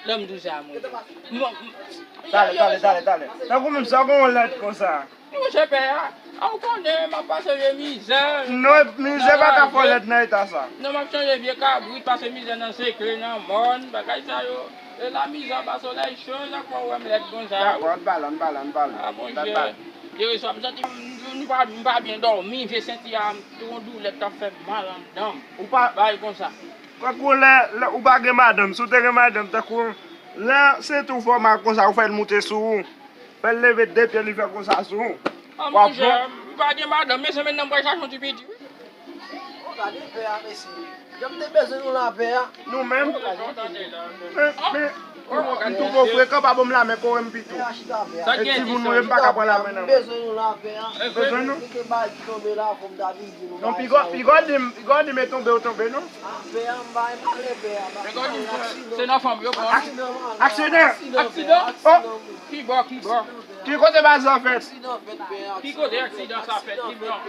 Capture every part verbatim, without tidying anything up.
Tanm di w sa, monchè. Talè, talè, talè, talè. Tankou menm sa w gen yon lèd konsa. Monchè pè a, a ou konnen m ap pase vye mizè. Non, mizè pa ka fè w lèd nan eta sa. Non, m ap chanje vye kabrit, pase mizè nan Sekle, nan Mòn, bagay sa yo. E la mizè anba solèy cho, sa k fè w wè m lèd konsa. Dakò, ann pale, ann pale, ann pale. A, monchè, yereswa m santi m, m, m pa, m pa byen dòmi, vye senti a, m tou yon doulè k ap fè m mal anndan m. Ou pa bagay konsa. Tankou lè, lè ou pa gen madanm, si w te gen madanm, tankou lè senti w fè w mal konsa, ou fè l moute sou ou. Fè l leve de pye, li fè konsa sou ou. A, w ap monchè, m pa gen madanm, men se menm nan m pral chache yon ti piti, wi. O, gade pè a, mesye. Jan m te bezwen nou la, pè a. Nou menm? Men, men, m twò frekan, pa ban m lamen, kore m pito. Pè a, chita, pè a. E timoun mwen, m pa ka pran lamen nan men. Bezwen nou la, pè a. Bezwen nou? Kèk bagay ki tonbe la, fò m ta vin di nou. Non, bagay piga, sa yo. Piga di m, piga di m e tonbe ou tonbe, non? A, pè a, m pa, m pa ale, pè a. Piga di m, se nan fanm yo pran. Aksidan, aksidan. Aksidan? Aksidan, wi. Ki bò, ki bò? Ki kote baz la fèt? Aksidan fèt, pè a. Ki kote aksidan sa fèt? Di m non.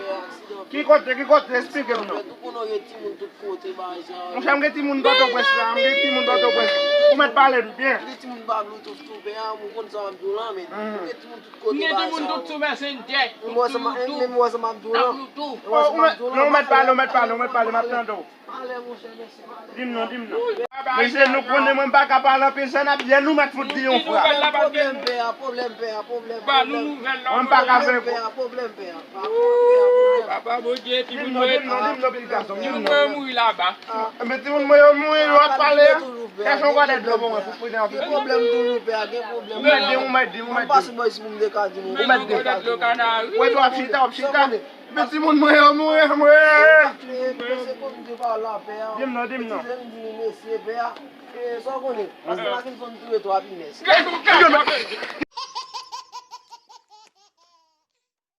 Ki kote, ki kote? Esplike m non. Ou konnen w gen timoun tout kote, bagay sa. Monchè, m gen timoun Pòtoprens la, m gen timoun Pòtoprens. Ou mèt pale m byen. M gen timoun pa Bluetooth tou, pè a, ou konn sa m ap di w la, men. M gen timoun tout kote, bagay sa. M gen timoun tout sou Messenger. Menm wè sa m ap di w la. Menm wè sa m ap di w la. Non, ou mèt pale, ou mèt pale, ou mèt pale, m ap tande w. Di m non, di m non. Mesye, nou konnen mwen m pa ka pale anpil, sa n ap byen nou mèt fout di yon fra. Pwoblèm, pè a, pwoblèm, pè a, pwoblèm, pwoblèm. Ba nou nouvèl la. Mwen m pa ka fè pè a, pwoblèm, pè a. Papa Bondye, timoun mwen. Di m non, di m non, di m non, pitit gason, di m non. Timoun mwen yo mouri laba. Men timoun mwen yo mouri, w ap pale. Chèche yon gòdèt dlo pou mwen, pou pridan anpil. Gen pwoblèm toujou, pè a, gen pwoblèm. Ou mèt di, ou mèt di, ou mèt di. Mwen pase bò isi pou m te ka di nou. Ou mèt di. Ou mèt di. Ou mèt di. Ou mèt di. Men timoun mwen yo mouri, mwen. Di m non, di m non. Sa w konnen, paske la vin fè m touye twa pinèz.